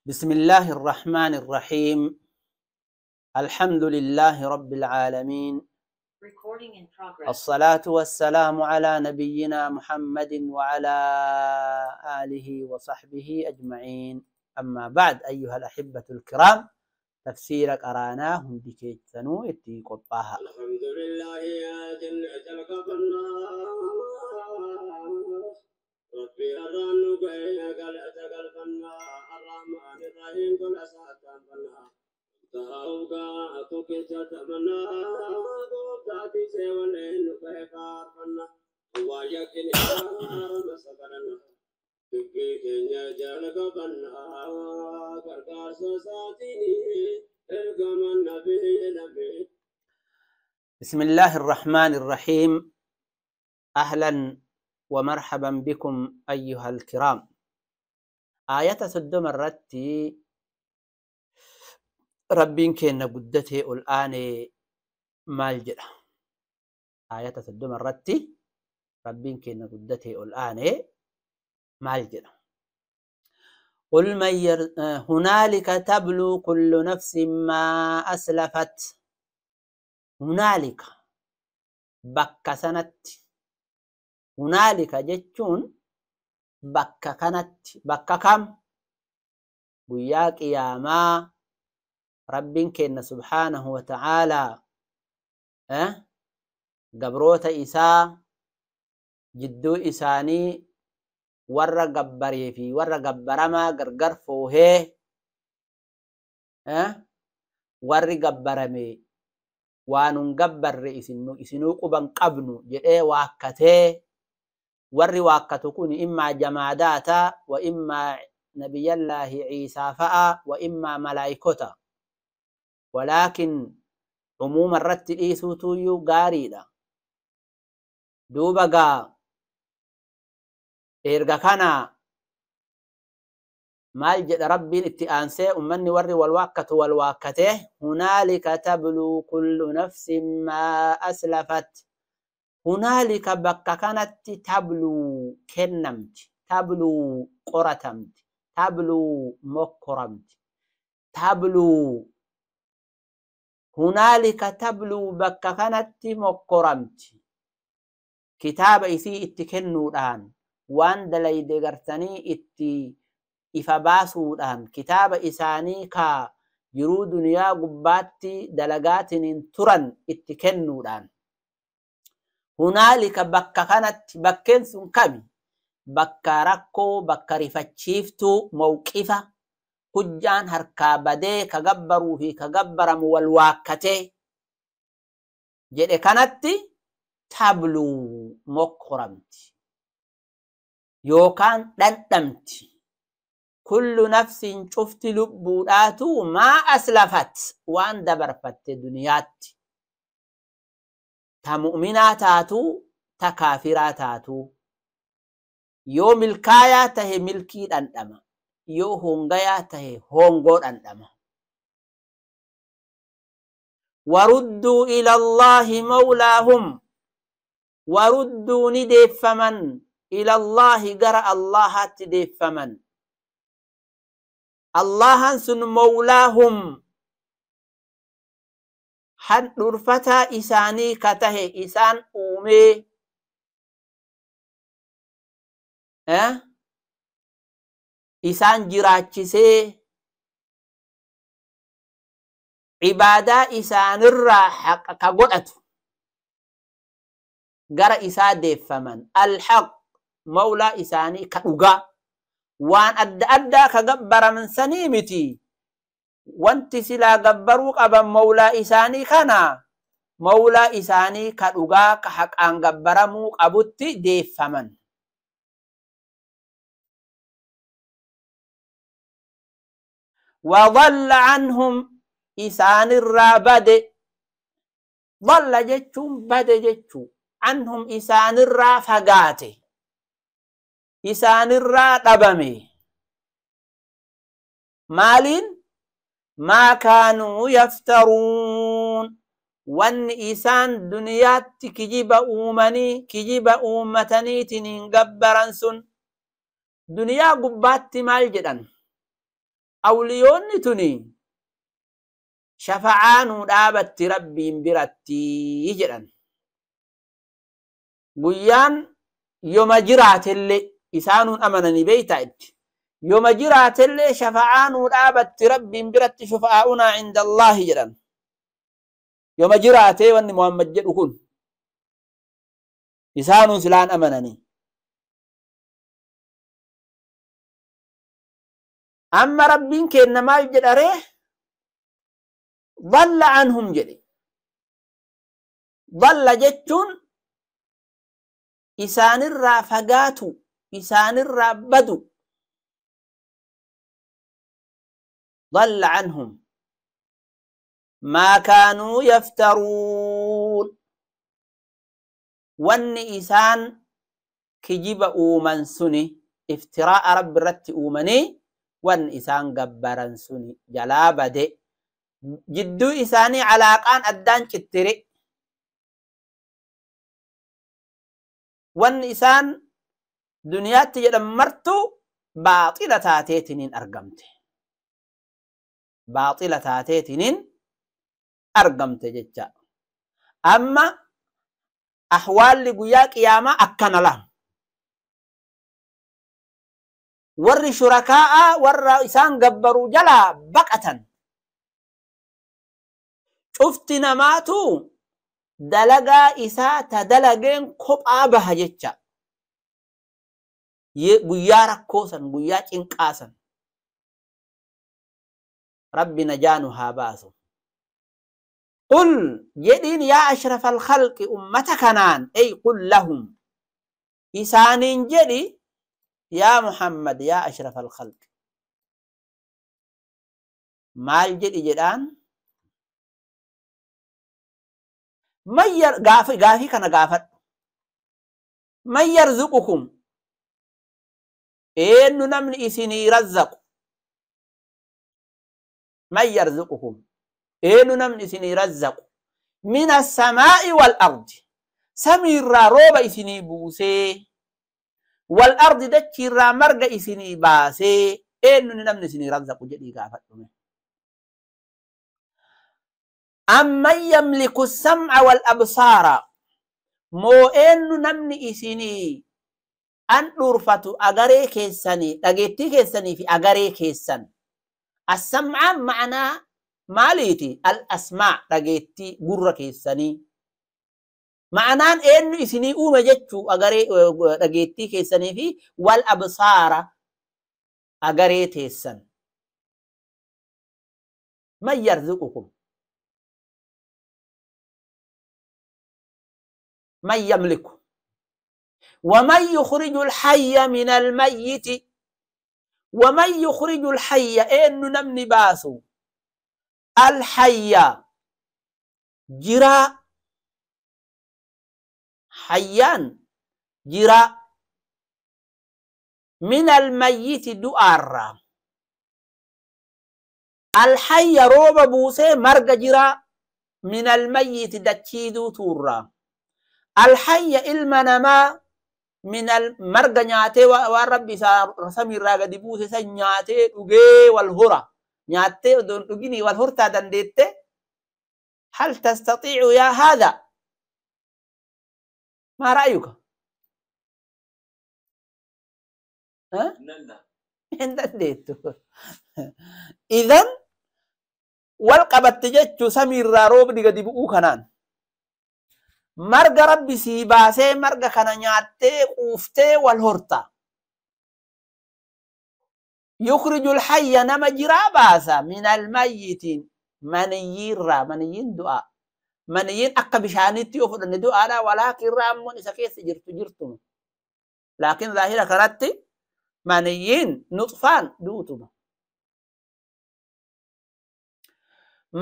بسم الله الرحمن الرحيم. الحمد لله رب العالمين. Recording in progress. الصلاة والسلام على نبينا محمد وعلى آله وصحبه أجمعين. أما بعد، أيها الأحبة الكرام، تفسير قراناه بكيتنو اتي قباها. الحمد لله يا جنة القبرنا ربي أرانك قلعت قلبنا الرحمن الرحيم كل أساتنا تهوكا تكتمنا قبضاتي سيولين كيفارنا ويكن مسكرنا دبي جل قبنا كركار ساتيني ارقم النبي نبي. بسم الله الرحمن الرحيم. أهلا ومرحبا بكم أيها الكرام. آية سدوم الرتي ربين كينا قدته الآن مال جرا. آية سدوم الرتي ربين كينا قدته الآن مال جرا. قل من هنالك تبلو كل نفس ما أسلفت. هنالك بك سنت. هنالك جتشون بك كانت بك كم وياك يا ما ربين كنا سبحانه وتعالى قبروت إساء جدو إساني ورا قبري في ورا قبرما قرقر فوهي وري قبرمي وانun gabbarre isinuu quban qabnu jedhee waakkatee warri waakkatu kun immaa jamaadaata wa immaa nabiyallaahi Ciisaa fa'a wa immaa malaayikota. Walaakin umuuma irratti dhiisuutuyyuu gaariidha. Duuba gaa erga kana maal jedha rabbiin itti aansee ummanni warri wal waakkatu wal waakkatee hunaalika tabluu kullu nafsin maa aslafat. Hunaalika bakka kanatti tabluu kennamti, tabluu qoratamti, tabluu mokkoramti, tabluu hunaalika tabluu bakka kanatti mokkoramti. Kitaaba isii itti kennuudhaan waan dalayde gartanii itti ifa baasuudhaan kitaaba isaanii ka jiruu duniyaa gubbaatti dalagaatiniin turan itti kennuudhaan. Hunaalika bakka kanatti bakkeen sun kami? Bakka rakkoo, bakka rifachiiftuu, mawqifa hujjaan harkaa badee ka gabbaruu fi ka gabbaramu wal waakkatee jedhe kanatti tabluu mokkoramti yookaan dhandhamti. Kullu nafsin cufti lubbuudhaatu maa aslafat waan dabarfatte duniyaatti. Ta mu'minaa taatu, ta kaafiraa taatu. Yoo milkaayaa tahe milkii dhandhama. Yoo hongayaa tahe hongoo dhandhama. Warudduu ila Allaahi mawlaahum. Warudduu ni deeffaman. Ila Allaahi gara Allahaatti deeffaman. Allahan sun mawlaahum han dhurfataa isaanii ka tahe isaan uumee isaan jiraachisee ibaadaa isaanirraa haqa ka godhatu gara isaa deeffaman. Alhaq mawlaa isaanii ka dhugaa waan adda addaa ka gabbaraman sanii miti. Wanti silaa gabbaruu qaban mawlaa isaanii kana mawlaa isaanii ka dhugaa ka haqaan gabbaramuu qabutti deeffaman. Wadalla anhum isaanirraa bade. Dalla jechuun bade jechuu. Anhum isaanirraa fagaate. Isaanirraa dhabame. Maaliin? Maa kaanuu yaftaruun. Wanni isaan duniyaatti kijiba uumanii kijiba uummataniitiin hin gabbaran sun duniyaa gubbaatti maal jedhan? Awliyoonni tuni shafa'aa nuu dhaabatti Rabbiin biratti jedhan. Guyyaan yoma jiraatellee isaanuun amananii beeytaa itti. Yoma jiraatellee shafa'aa nuu dhaabatti Rabbiin biratti shufa'aa'unaa cinda Allaahi jedhan. Yoma jiraatee wanni Muhammad jedhu kun isaanuun silaan amananii. Amma Rabbiin kenna maal jedha ree? Dalla anhum jedhe. Dalla jechuun isaanirraa fagaatu, isaanirraa badu. Dalla anhum maa kaanuu yaftaruun. Wanni isaan kijiba uuman suni iftiraa'a Rabbi irratti uumanii wanni isaan gabbaran suni jalaa bade. Jidduu isaanii alaaqaan addaan cittire. Wanni isaan duniyaatti jedhan martu baaxila taateetiniin argamte. Baaxila taateetiniin argamte jecha. Amma ahwaalli guyyaa qiyaamaa akkana lama. Warri shurakaa'a warra isaan gabbaruu jalaa baqatan. Cufti namaatu dalagaa isaa ta dalageen kophaa baha jecha. Guyyaa rakkoo san, guyyaa cinqaa san. Rabbi najaa nu haa baasu. Qul jedhiin yaa ashraf alkhalqi ummata kanaan ey qul lahum. Isaaniin jedhi yaa Muhammad yaa ashraf alkhalqi. Maal jedhi jedhaan? Gaafii kana gaafadhu. Man yarzuqukum? Eenyu namni isinii razzaqu? Man yarzuqukum? Eenyu namni isinii razzaqu? Min assamaa'i wal ardi. Samiirraa rooba isinii buusee, wal ardi dachiirraa marga isinii baasee, eenyu namni isinii razzaqu jedhii gaafadhu. Amman yamliku sam'a wal absaara. Moo eenyu namni isinii an dhuurfatu agaree keessanii, dhageettii keessanii fi agaree keessan. As-sam'aan ma'anaa maaliiti? Al-asmaa' dhageettii gurra keessanii. Ma'anaan eenyu isinii uume jechuu agaree dhageettii keessanii fi wal absaara agaree teessan. Man yarzuqukum? Man yamliku? ومن يخرج الحي من الميت؟ ومن يخرج الحي إنه نمني باسو الحي جرا حيان جرا من الميت دؤار. الحي روب بوسي مرق جرا من الميت دتشيدو تورا. الحي إلمنما من المرق نياتي والرب سمي الراغ دي بوسي سن نياتي دوغي والهرة نياتي دوغيني والهرتا دنديت. هل تستطيع يا هذا؟ ما رأيك؟ ها؟ دنديت. إذن والقبت جتشو سمي الراروب دي قد بؤو كنان marga Rabbi sii baasee marga kana nyaattee quuftee wal horta. Yukhrijul hayya nama jiraa baasa min almayyitiin maniyyiirraa. Maniyyiin du'aa. Maniyyiin akka bishaaniitti yoo fudhanne du'aadha, walaakin raammoon isa keessa jirtu jirtuma. Laakiin zaahira kanatti maniyyiin nuxfaan duutuma.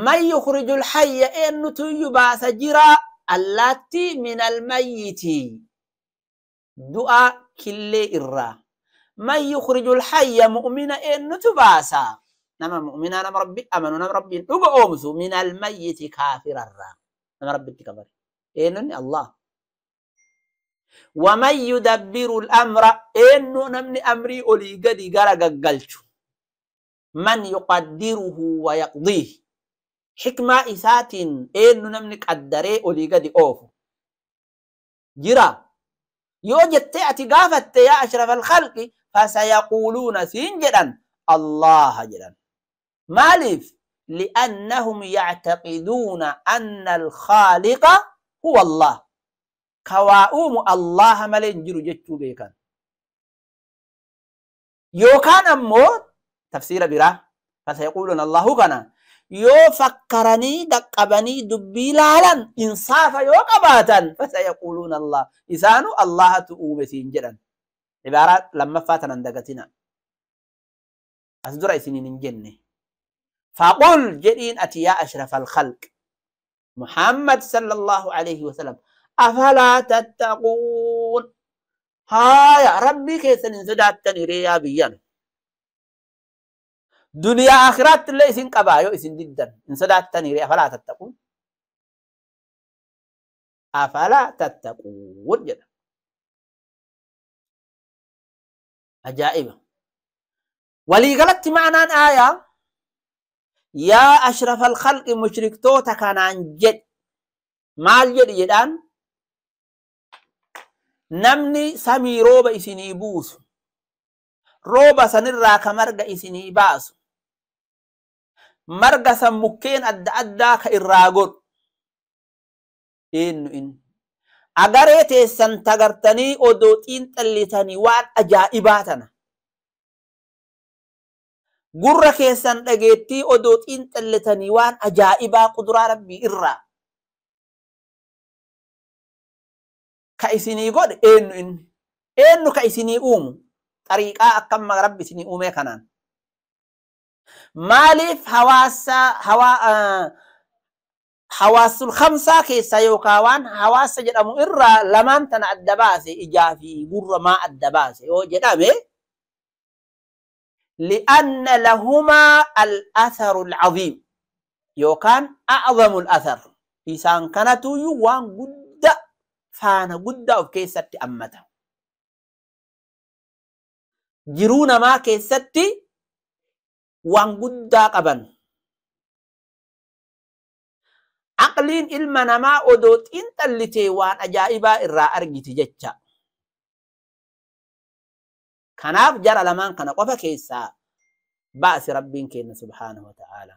Man yukhrijul hayya eenyutu iyyuu baasa jiraa allaatti min almayyiti du'a killee irraa. Man yukhrijul hayya mu'mina eenyutu baasa? Nama mu'minaa nama Rabbi amanu nama Rabbiin dhuga oomsu min almayyiti kaafirarraa. Nama Rabbitti kafare. Eenyunni Allah. ومن يدبر الأمر إنه نمني أمري أولي قدي غرق قلشو. Man yuqaddiruhu wa yaqdiih. Xikmaa isaatiin eenyu namni qaddaree olii gadi oofu jira. Yoo jettee ati gaafatte yaa ashraf alkhalqi fasayaquuluuna siin jedhan Allaha jedhan. Maaliif? Li'annahum yactaqiduuna anna alkhaaliqa huwa Allah. Ka waa uumu Allaha malee hin jiru jechuu beekan. Yookaan ammoo tafsiira biraa fasayaquuluuna Allahu kana yoo fakkaranii dhaqqabanii dubbii laalan insaafa yoo qabaatan fasayaquuluuna Allah isaanu Allahatu uume siin jedhan. Cibaaraa lammaffaa tanan dagatina. As dura isiniin hin jenne. Faqul jedhiin ati yaa ashraf alkhalq Muhammad sallallahu alayhi wasallam afalaa tattaquun. Haaya rabbii keessan hin sodaattan hiree yaa biyyan. Duniyaa akhiraatti illee isin qabaa yoo isin diddan hin sodaattan hiree afalaa tattaquun. Afalaa tattaquun jedha. Ajaa'iba. Waliigalatti ma'anaan aayaa yaa ashraf alkhalqi mushriktoota kanaan jedhi. Maal jedhi jedhaan? Namni samii rooba isinii buusu, rooba sanirraa ka marga isinii baasu, marga san mukkeen adda addaa ka irraa godhu eenyu inni? Agaree teessan tagartanii odoo xiinxallitanii waan ajaa'ibaa tana. Gurra keessan dhageettii odoo xiinxallitanii waan ajaa'ibaa quduraa rabbii irraa. Ka isinii godhe eenyu inni? Eenyu ka isinii uumu? Xariiqaa akkam rabbi isinii uumee kanaan. Maaliif hawaasul khamsaa keessaa yookaan waan hawaasa jedhamu irraa lamaan tana adda baase ijaa fi gurra maa adda baase yoo jedhame li'anna lahumaa al-atharu al-caziim yookaan a'zamu al-athar isaan kanatuyyuu waan guddaa faana guddaa of keessatti ammata. Jiruu namaa keessatti waan guddaa qaban. Aqliin ilma namaa odoo xiinxallitee waan ajaa'ibaa irraa argiti jecha. Kanaaf jara lamaan kana qofa keessaa baase rabbiin keenya subhaanahu wa ta'aala.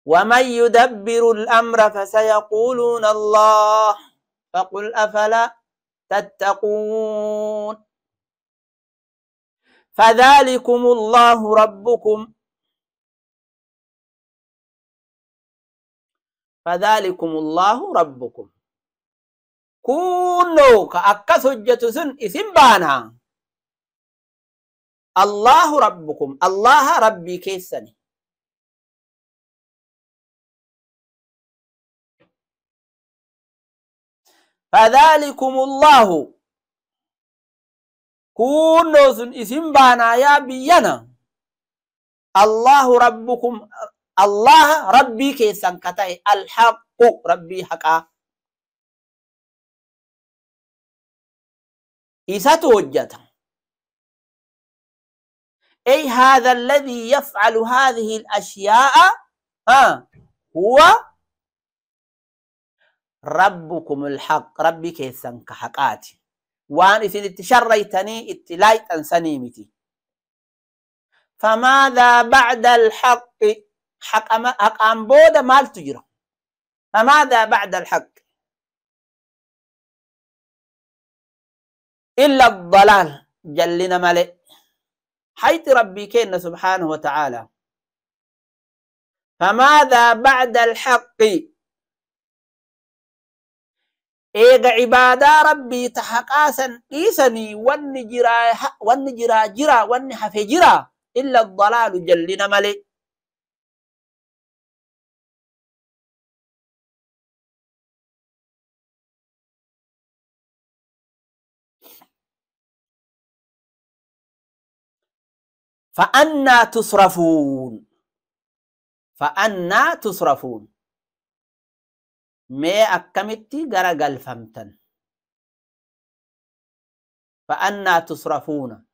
ومن يدبر الأمر فسيقولون الله فقل أفلا تتقون. فذلكم الله ربكم. فذلكم الله ربكم. كونوا كأكس حجة سن اسم بانا. الله ربكم الله ربي كيسني. فذلكم الله كونوا سن اسم بانا يا بينا. الله ربكم الله ربي كيسن كتاي الحق ربي حقا. إساتو hojjata. أي هذا الذي يفعل هذه الأشياء هو ربكم الحق ربي كيسن كحقاتي وان إسن اتشريتني اتلايت أنسانيمتي. فماذا بعد الحق؟ حق أنبودة مال تجرى. فماذا بعد الحق إلا الضلال جلنا ملئ حيث ربي كينا سبحانه وتعالى. فماذا بعد الحق؟ إيغا عبادة ربي تحقاسا إيسني ونجرا جرا ونحفي جرا إلا الضلال جلنا ملئ. فأنا تصرفون فأنا تصرفون ما أكمتي غرغل فمتن. فأنا تصرفون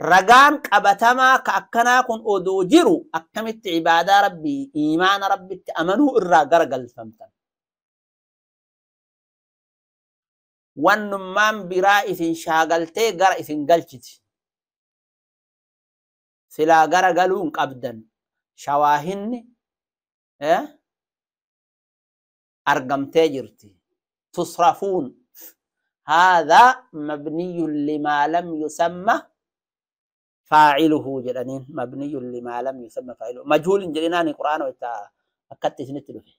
Ragaan qabatamaa ka akkanaa kun odoo jiru akkamitti ibaadaa rabbii iimaana rabbitti amanuu irraa garagalfamtan. Wannummaan biraa isin shaagaltee gara isin galchiti. Silaa gara galuu hin qabdan. Shawaahinni argamtee jirti. Tusrafuun haadhaa mabniyyun limaa lam yusamma faaciluhu jedhaniin mabniyyun limaa lam yusamma faaciluhu. Majhuulin jedhinaani quraana itti akkatti isinitti dhufe.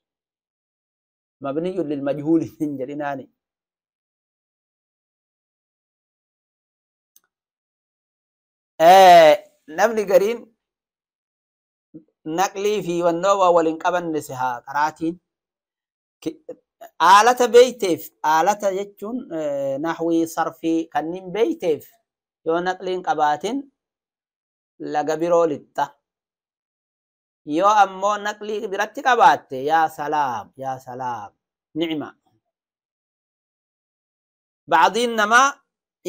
Mabniyyun lilmajhuuli hin jedhinaani. Namni gariin naqlii fi wannoo waa waliin qabanne si haa qaraatiin. Aalata beeyteef aalata jechuun nahwii sarfii kanneen beeyteef yoo naqliin qabaatin laga biroo lixxa. Yoo ammoo naqlii biratti qabaatte yaa salaam yaa salaam ni'ma. Bacdiin namaa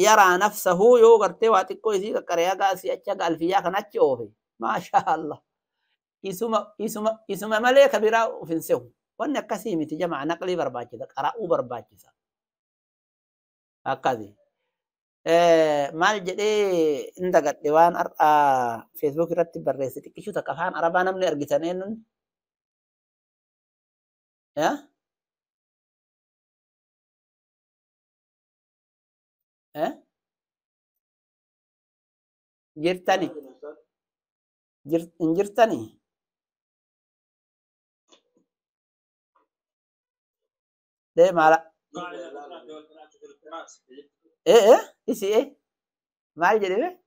yaraa nafsahu yoo gartee waa xiqqoo isii qaqqaree haga asii achi haga alfiyyaa kan achi oofe maashaa Allah. Isuma malee ka biraa of hin sehu. Wanni akkasii miti jamaa naqlii barbaachisa qara'uu barbaachisa. Akkasi. Maal jedhee hin dagadhe waan har'a Facebook irratti barreesse xiqqishuu takka afaan Arabaa namni argitan eenyuun? Jirtani? Hin jirtani? Dee maala? Isi maal jedhame?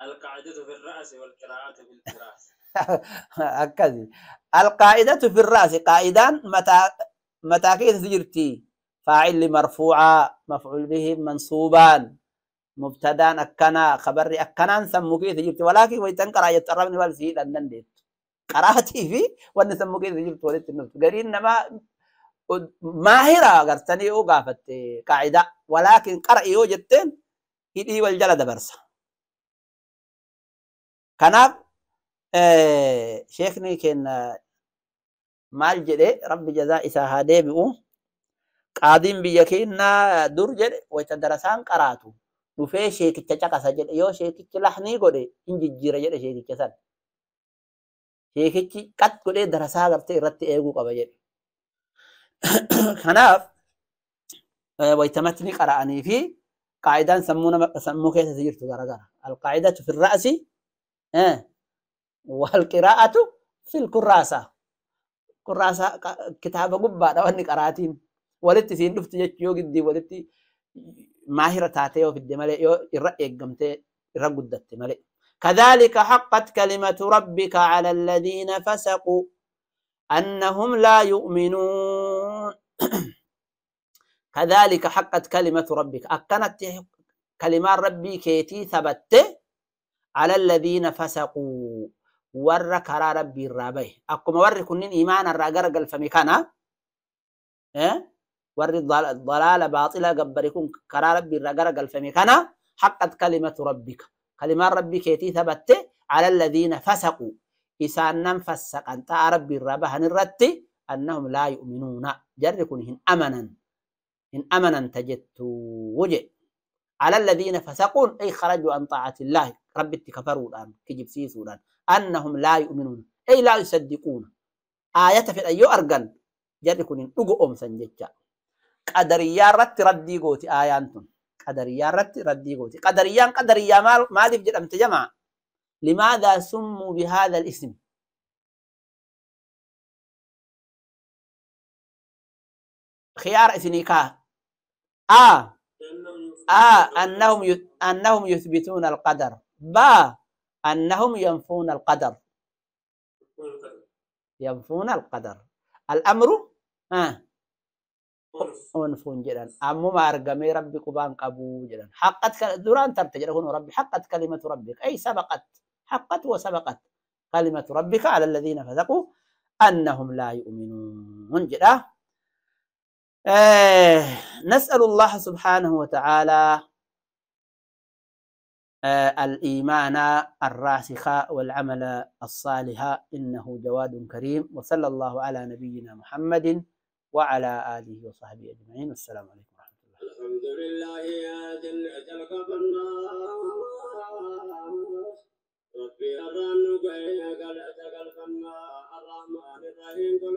القاعدة في الرأس والقراءة في الفراس. Akkasi. Alqaa'idatu fi ra'si qaa'idaan mataa keessa jirti. Faa'illi marfuucaa, mafcuul bihi mansuubaan, mubtadaan akkanaa, khabarri akkanaan sammuu keessa jirti. Walaakin wayitan qaraa jettu arrabni wal sii hidhan dandeettu. Qaraatii fi wanni sammuu keessa jirtu walitti hin dhuftu. Gariin namaa maahira gartanii yoo gaafatte qaa'idaa. Walaakin qara'i yoo jetteen hidhii wal jala dabarsa. Kanaaf sheekni keenya maal jedhee rabbi jazaa isaa haa deebi'u. Qaadiin biyya keenyaa dur jedhe wayita darasaan qaraatu dhufee sheekicha caqasa jedhe yoo sheekichi lahnii godhe hin jijjiira jedhe sheekicha san. Sheekichi qat godhee darasaa gartee irratti eeguu qaba jedhe. Kanaaf wayita matni qara'anii fi qaa'idaan sammuu nama sammuu keessa jirtu garagara. Alqaa'idatu fi ra'si walqiraa'atu fil kurraasa. Kurraasa kitaaba gubbaadha wanni qaraatiin. Walitti isiin dhufti jechuu yoo giddii walitti maahira taatee yoo fidde malee yoo irra eeggamtee irra guddatte malee. Kadhalika haqqat kalimatu rabbika ala alladhiina fasaquu annahum laa yu'minuun. Kadhalika haqqat kalimatu rabbika akkanatti kalimaan rabbii keetii sabatte ala alladhiina fasaquu warra karaa rabbii irraa bahe. Akkuma warri kunniin iimaana irraa garagalfame kana warri dalaala baaxila gabbari kun karaa rabbii irraa garagalfame kana haqqat kalimatu rabbika kalimaan rabbii keetii sabatte ala alladhiina fasaquu isaan nan fassaqan xa'a rabbii irraa bahan irratti annahum laa yu'minuuna jarri kun hin amanan tajettuu jedhe. Ala alladhiina fasaquun ay kharajuu an xaa'ati illaahi rabbitti kafaruudhaan kijibsiisuudhaan annahum laa yu'minuuna ay laa yusaddiquuna aayata fedhan yoo argan jarri kun hin dhugo oomsan jecha. Qadariyyaa irratti raddii gooti aayaan tun. Qadariyyaa irratti raddii gooti. Qadariyyaan qadariyyaa maaliif jedhamte jamaa? Limaadhaa summuu bihaadha al-ism? Khiyaara isinii kaa. A annahum yuthbituuna al-qadar. Ba annahum yanfuuna al-qadar. Yanfuuna al-qadar. Al-amru unfuun jedhan ammuma argamee rabbi qubaan qabuu jedhan haqqat duraan tarte jedha kun rabbi haqqat kalimatu rabbika ay sabaqat haqqat wa sabaqat kalimatu rabbika ala alladhiina fasaquu annahum laa yu'minuun jedha. نسأل الله سبحانه وتعالى الإيمان الراسخ والعمل الصالح، إنه جواد كريم. وصلى الله على نبينا محمد وعلى آله وصحبه أجمعين. والسلام عليكم ورحمة الله. الحمد لله يا جل جل ربي الرحمن الرحيم كل